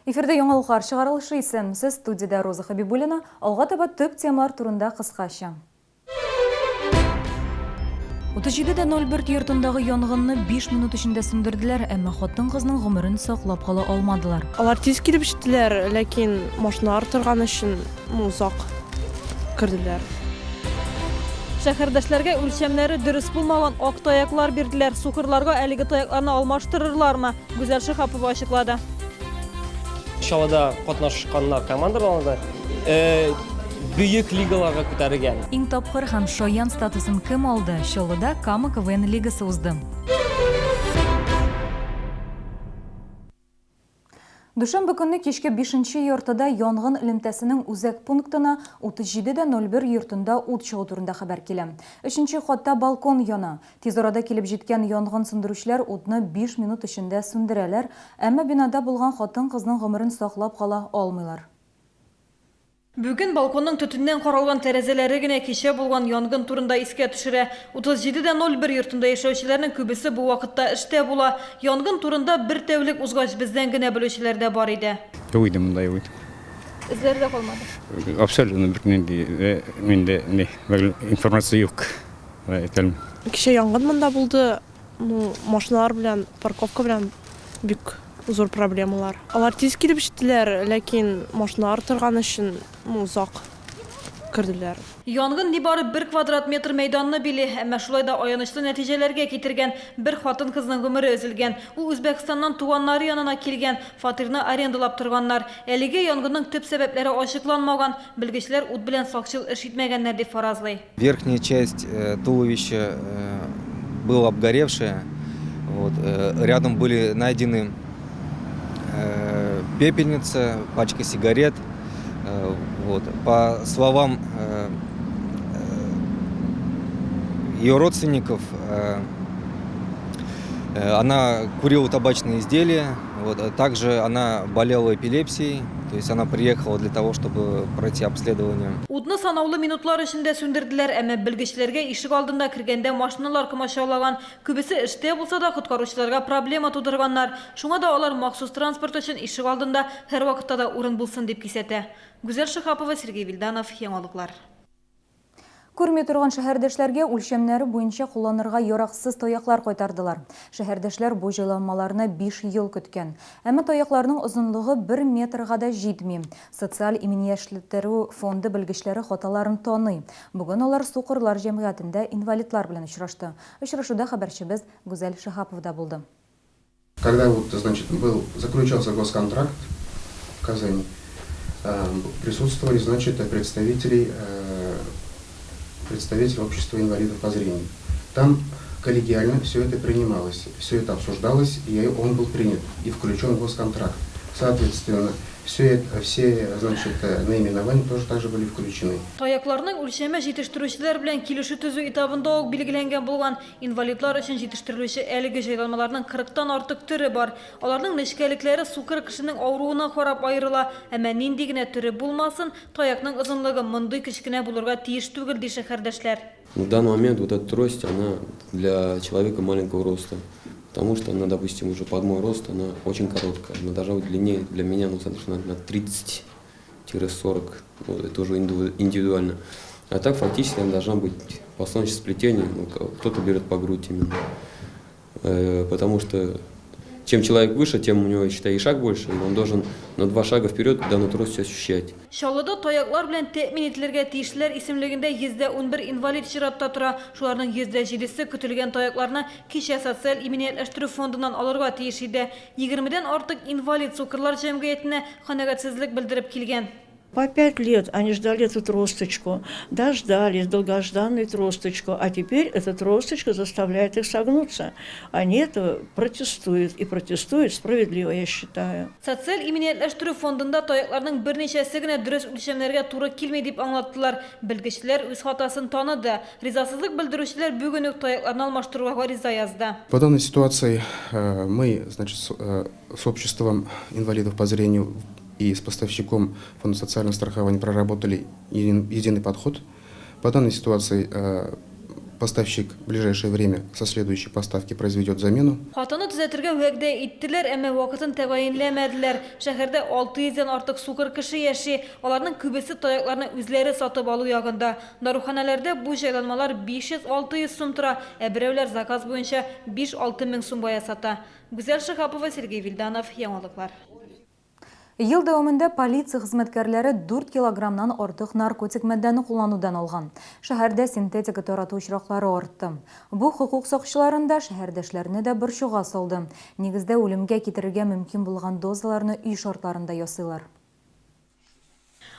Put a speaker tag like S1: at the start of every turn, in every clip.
S1: Эфирда яңалыклар чыгарылышы исәнмесез, студиядә Роза Хәбибуллина. Алга таба төп темалар турында кыскача. 37,04 йортындагы янгынны 5 минут эчендә сүндерделәр, әмма хатын-кызның гомерен саклап кала алмадылар.
S2: Алар тиз килеп җиттеләр, ләкин машиналар торган өчен озак керделәр.
S3: Шәһәрдәшләргә үлчәмнәре дөрес булмаган ак таяклар бирделәр. Сукырларга әлеге таякларны алмаштырырлармы? Гүзәл Шиһапова ачыклады.
S4: Чаллыда катнашканнар командаларны да бөек лигаларга күтәрелгән.
S1: Иң тапкыр һәм шаян статусын кем алды? Чаллыда Кама КВН лигасы узды. Дүшәмбе көнне кичке бишенче яртыда янгын элемтәсенең үзәк пунктына 37,01 йортында ут чыгу турында хәбәр килә. Өченче катта балкон яна. Тиз арада килеп җиткән янгын сүндерүчеләр утны биш минут эчендә сүндерәләр, әмма бинада булган хатын-кызның гомерен саклап кала алмыйлар.
S3: Бүген балконның төтеннән каралган тәрәзәләре генә кичә булган янгын турында искә төшерә. 37,01 йортында яшәүчеләрнең күбесе бу вакытта эштә була. Янгын турында бер тәүлек узгач бездән генә белүчеләр дә бар иде.
S5: Юк иде монда, юк иде.
S3: Эзләре дә калмады.
S5: Абсолютно бернинди дә миндә ни информация юк. Әйтә алмыйм.
S2: Кичә янгын монда булды. Ну, машиналар белән, парковка белән бик зур проблемалар. Алар тиз килеп җиттеләр, ләкин машиналар торган өчен, ну, озак керделәр.
S3: Янгын нибары бер квадрат метр мәйданны били, әмма шулай да аянычлы нәтиҗәләргә китергән, бер хатын-кызның гомере өзелгән. Ул Үзбәкстаннан туганнары янына килгән, фатирны арендалап торганнар. Әлегә янгынның төп сәбәпләре ачыкланмаган, белгечләр ут белән сакчыл эш итмәгәннәр дип фаразлый.
S6: Верхняя часть э, туловища э, была обгоревшая. Вот. Э, рядом были найдены пепельница, пачка сигарет. Вот. По словам ее родственников, она курила табачные изделия, вот. Также она болела эпилепсией, то есть она приехала для того, чтобы пройти обследование.
S3: Утны санаулы минутлар эчендә сүндерделәр, әмма белгечләргә ишек алдында кергәндә машиналар комачаулаган. Күбесе эштә булса да, коткаручыларга проблема тудырганнар. Шуңа да алар махсус транспорт өчен ишек алдында һәрвакытта да урын булсын дип кисәтә. Гүзәл Шиһапова, Сергей Вильданов, Яңалыклар.
S1: Күрми торган шәһәрдәшләргә үлчәмнәре буенча кулланырга яраксыз таяклар кайтардылар. Шәһәрдәшләр бу җайланмаларны биш ел көткән. Әмма таякларның озынлыгы бер метрга да җитми. Социаль иминияшлетерү фонды белгечләре хаталарын таный. Бүген алар Сукырлар җәмгыятендә инвалидлар белән очрашты. Очрашуда хәбәрчебез Гүзәл Шиһапова да булды.
S7: Когда вот, значит, был, заключался госконтракт в Казани, э, присутствовали, значит, представители, э, представители общества инвалидов по зрению. Там коллегиально все это принималось, все это обсуждалось, и он был принят и включен в госконтракт. Соответственно, все, это, все значит, э, наименования тоже также были включены.
S3: Таякларның үлчәме җитештерүчеләр белән килешү төзү этабында ук билгеләнгән булган. Инвалидлар өчен җитештерелүче әлеге җайланмаларның кырыктан артык төре бар. Аларның нечкәлекләре сукыр кешенең авыруына карап аерыла. Әмма нинди генә төре булмасын, таякның озынлыгы мондый кечкенә булырга тиеш түгел, ди шәһәрдәшләр.
S8: На данный момент вот эта трость, она для человека маленького роста. Потому что она, допустим, уже под мой рост, она очень короткая. Она должна быть длиннее для меня, ну, соответственно, на 30-40. Ну, это уже индивидуально. А так фактически она должна быть по солнечному сплетению, ну, кто-то берет по грудь именно. Потому что чем человек выше, тем у него, считай, и шаг больше, и он должен на два шага вперед данную трость ощущать.
S3: Чаллыда таяклар белән тәэмин ителергә тиешлеләр исемлегендә 111 инвалид чиратта тора. Шуларның 7%-се көтелгән таякларны кичә социаль иминиятләштерү фондыннан алырга тиеш иде. Егермедән артык инвалид сукырлар җәмгыятенә канәгатьсезлек белдереп килгән.
S9: По пять лет они ждали эту тросточку, дождались долгожданную тросточку, а теперь эта тросточка заставляет их согнуться. Они это протестуют, и протестуют справедливо, я считаю.
S3: Социаль иминиятләштерү фондында таякларның берничәсе генә дөрес үлчәмнәргә туры килми дип аңлаттылар. Белгечләр үз хатасын таныды. Ризасызлык белдерүчеләр бүген үк таякларны алмаштыруга гариза язды.
S7: По данной ситуации э, мы, значит, с, э, с обществом инвалидов по зрению и с поставщиком Фонда социального страхования проработали единый подход. По данной ситуации э, Поставщик в ближайшее время со следующей поставки произведет замену.
S3: Хатаны төзәтергә вәгъдә иттеләр, әмма вакытын тәгаенләмәделәр. Шәһәрдә 600 дән артык сукыр кеше яши. Аларның күбесе таякларны үзләре сатып алу ягында. Даруханәләрдә бу җайланмалар 500-600 сум тора, ә берәүләр заказ буенча 5-6 мең сумга ясата. Гүзәл Шиһапова, Сергей Вильданов, Яңалыклар.
S1: Ел дәвамында полиция хезмәткәрләре 4 килограммнан артык наркотик матдәне кулланудан алган. Шәһәрдә синтетика тарату очраклары артты. Бу хокук сакчыларын да, шәһәрдәшләрне дә борчуга салды. Нигездә үлемгә китерергә мөмкин булган дозаларны өй шартларында ясыйлар.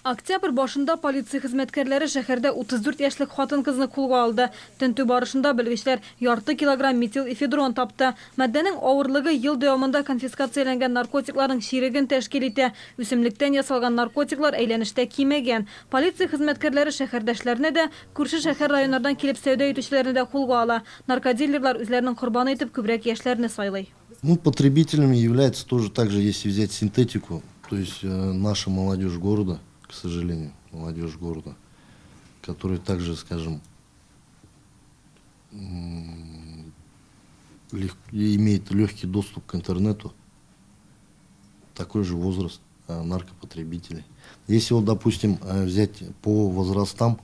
S3: Октябрь башында полиция хезмәткәрләре шәһәрдә 34 яшьлек хатын-кызны кулга алды. Тентү барышында белгечләр ярты килограмм метилэфедрон тапты. Матдәнең авырлыгы ел дәвамында конфискацияләнгән наркотикларның чиреген тәшкил итә. Үсемлектән ясалган наркотиклар әйләнештә кимегән. Полиция хезмәткәрләре шәһәрдәшләрне дә, күрше шәһәр-районнардан килеп сәүдә итүчеләрне дә кулга ала. Наркодилерлар үзләренең корбаны итеп күбрәк яшьләрне сайлый.
S10: Ну, потребителями является тоже так же, если взять синтетику, то есть наша молодежь города, к сожалению, молодежь города, которая также, скажем, имеет легкий доступ к интернету, такой же возраст наркопотребителей. Если вот, допустим, взять по возрастам,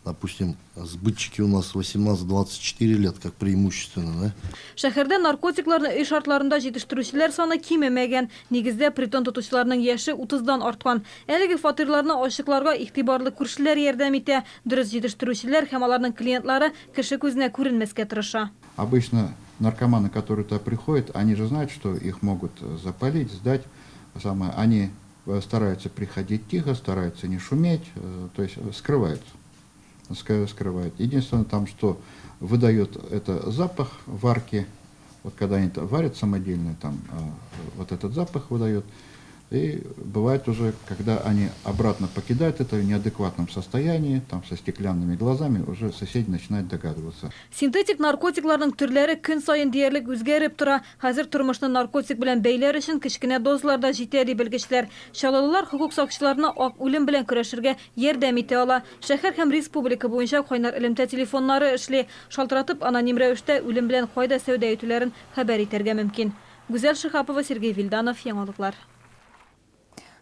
S10: допустим, сбытчики у нас 18-24 лет, как преимущественно, да?
S3: Шәһәрдә наркотикларны өй шартларында җитештерүчеләр саны кимемәгән. Нигездә притон тотучыларның яше 30-дан арткан. Әлеге фатирларны ачыкларга игътибарлы күршеләр ярдәм итә. Дөрес, җитештерүчеләр һәм аларның клиентлары кеше күзенә күренмәскә тырыша.
S11: Обычно наркоманы, которые туда приходят, они же знают, что их могут запалить, сдать. Самое, они стараются приходить тихо, стараются не шуметь, то есть скрываются. Скрывают. Единственное, там, что выдает, это запах варки. Вот когда они варят самодельно, там вот этот запах выдает. И бывает уже, когда они обратно покидают это в неадекватном состоянии, там со стеклянными глазами, уже соседи начинают догадываться.
S3: Синтетик наркотикларның төрләре көн саен диярлек үзгәреп тора. Хәзер тормышны наркотик белән бәйләр өчен кечкенә дозалар да җитә, ди белгечләр. Чаллылылар хокук сакчыларына ак үлем белән көрәшергә ярдәм итә ала. Шәһәр һәм республика буенча кайнар элемтә телефоннары эшли. Шалтыратып, аноним рәвештә үлем белән кайда сәүдә итүләрен хәбәр итәргә мөмкин. Гүзәл Шиһапова, Сергей Вильданов, Яңалыклар.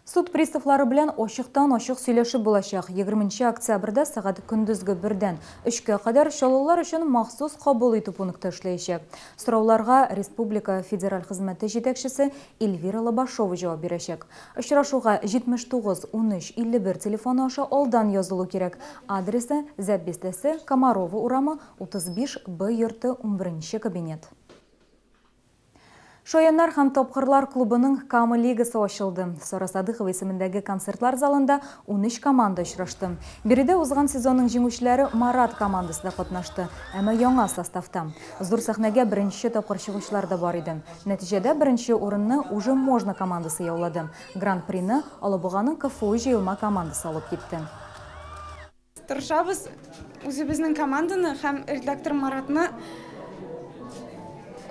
S1: Суд приставлары белән ачыктан-ачык сөйләшеп булачак. 20 октябрьдә сәгать көндезге бердән өчкә кадәр чаллылар өчен махсус кабул итү пункты эшләячәк. Сорауларга республика федераль хезмәте җитәкчесе Эльвира Лобашова җавап бирәчәк. Очрашуга 79 13 51 телефоны аша алдан язылу кирәк. Адресы: Зәб бистәсе, Комарова урамы, 35 Б йорты, 11 кабинет. Шаяннар һәм тапкырлар клубының Кама лигасы ачылды. Сара Садыхова исемендәге концертлар залында 13 команда очрашты. Биредә узган сезонның җиңүчеләре Марат командасы да катнашты, әмма яңа составта. Зур сәхнәгә беренче тапкыр чыгучылар да бар иде. Нәтиҗәдә беренче урынны Уже можно командасы яулады. Гран-прины Алабуганың КФУ җыелма командасы алып китте.
S12: Тырышабыз үзебезнең команданы һәм редактор Маратны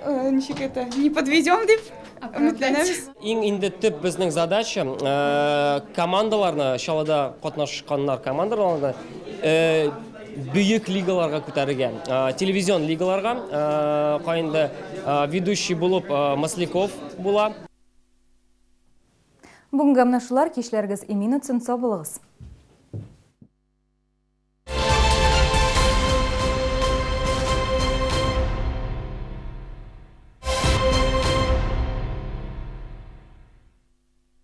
S12: ничек это не подведем дип өметләнәбез.
S4: Иң инде төп безнең задача командаларны, Чаллыда катнашканнар командаларны бөек лигаларга күтәрергә, телевизион лигаларга, каенда ведущий булып Масляков була.
S1: Бүгенгә менә шулар, кичләрегез имин үтсен, сау булыгыз.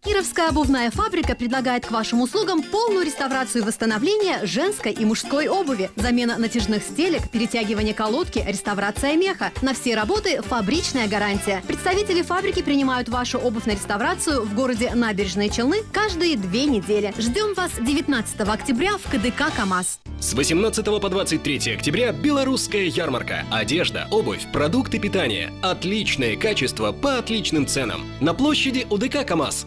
S13: Кировская обувная фабрика предлагает к вашим услугам полную реставрацию и восстановление женской и мужской обуви, замена натяжных стелек, перетягивание колодки, реставрация меха. На все работы фабричная гарантия. Представители фабрики принимают вашу обувь на реставрацию в городе Набережные Челны каждые 2 недели. Ждем вас 19 октября в КДК «КамАЗ».
S14: С 18 по 23 октября белорусская ярмарка. Одежда, обувь, продукты питания. Отличное качество по отличным ценам. На площади УДК КАМАЗ.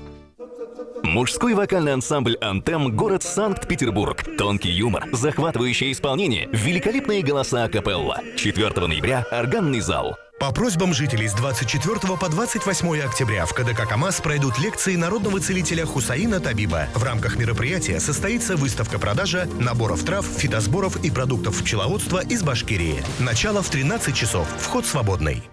S15: Мужской вокальный ансамбль «Антем», город Санкт-Петербург. Тонкий юмор, захватывающее исполнение, великолепные голоса акапелла. 4 ноября, органный зал.
S16: По просьбам жителей с 24 по 28 октября в КДК КАМАЗ пройдут лекции народного целителя Хусаина Табиба. В рамках мероприятия состоится выставка-продажа наборов трав, фитосборов и продуктов пчеловодства из Башкирии. Начало в 13 часов. Вход свободный.